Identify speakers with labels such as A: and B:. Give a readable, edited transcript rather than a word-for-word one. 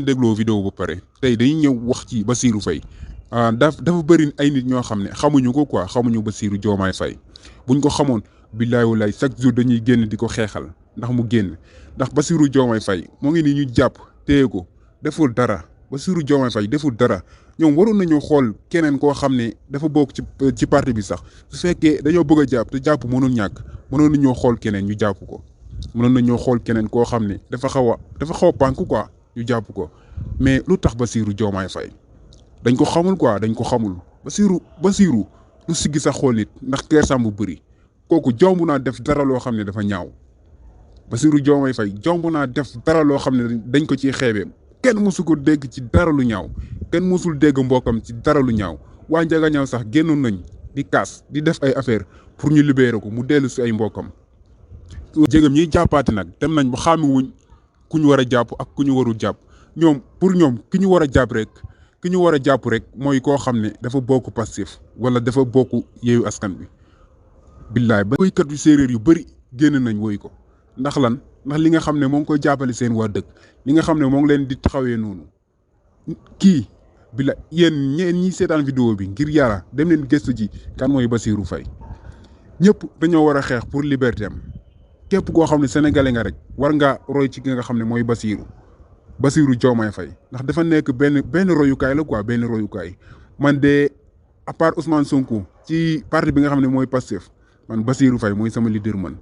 A: dégloo vidéo ba pare tey dañuy ñëw wax ci Bassirou Faye dafa bëri ay nit ñoo xam ne xamuñu ko quoi xamuñu Bassirou Diomaye Faye buñ ko xamoon billaay walaay chaque jour dañuy génn di ko xeexal ndax mu génn ndax Bassirou Diomaye Faye moo ngi nii ñu jàpp téye ko deful dara Bassirou Diomaye Faye deful dara ñoom waroon nañoo xool keneen koo xam ne dafa bokk ci parti bi sax su fekkee dañoo bëgg a jàpp te jàpp mënul ñàkk mënoon nañoo xool keneen ñu jàpp ko mënoon nañoo xool keneen koo xam ne dafa xaw a pànk quoi ñu jàpp ko mais lu tax Bassirou Diomaye Faye dañ ko xamul quoi dañ ko xamul Bassirou lu siggi sax xool nit ndax kersam bu bëri kooku jomb naa def dara loo xam ne dafa ñaaw Bassirou Diomaye Faye jomb naa def dara loo xam ne dañ ko ciy xeebee kenn mosu ko dégg ci dara lu ñaaw kenn mosul dégg mbokkam ci dara lu ñaaw waa Njaga ñaaw sax génnoon nañ di kaas di def ay affaire pour ñu libérer ko mu dellu si ay mbokkam jégam ñiy jàppaate nag dem nañ ba xàmmiwuñ ku ñu war a jàpp ak ku ñu warul jàpp ñoom pour ñoom ki ñu war a jàpp rek mooy koo xam ne dafa bokk Pastef wala dafa bokk Yewwi Askan Wi billaay ba woykat yu séeréer yu bëri génn nañ woy ko ndax li nga xam ne moo ngi koy jàppale seen waa dëkk li nga xam ne moo ngi leen di taxawee noonu kii billaay yéen ñi seetaan vidéo bi ngir yàlla dem leen gëstu ji kan mooy Bassirou Faye ñëpp dañoo war a xeex pour liberté am képp koo xam ne sénégalais nga rek war ngaa roy ci ki nga xam ne mooy Bassirou Diomaye Faye ndax dafa nekk benn royukaay la quoi benn royukaay man de à part Ousmane Sonko ci parti bi nga xam ne mooy Pastef man Bassirou Faye mooy sama leader man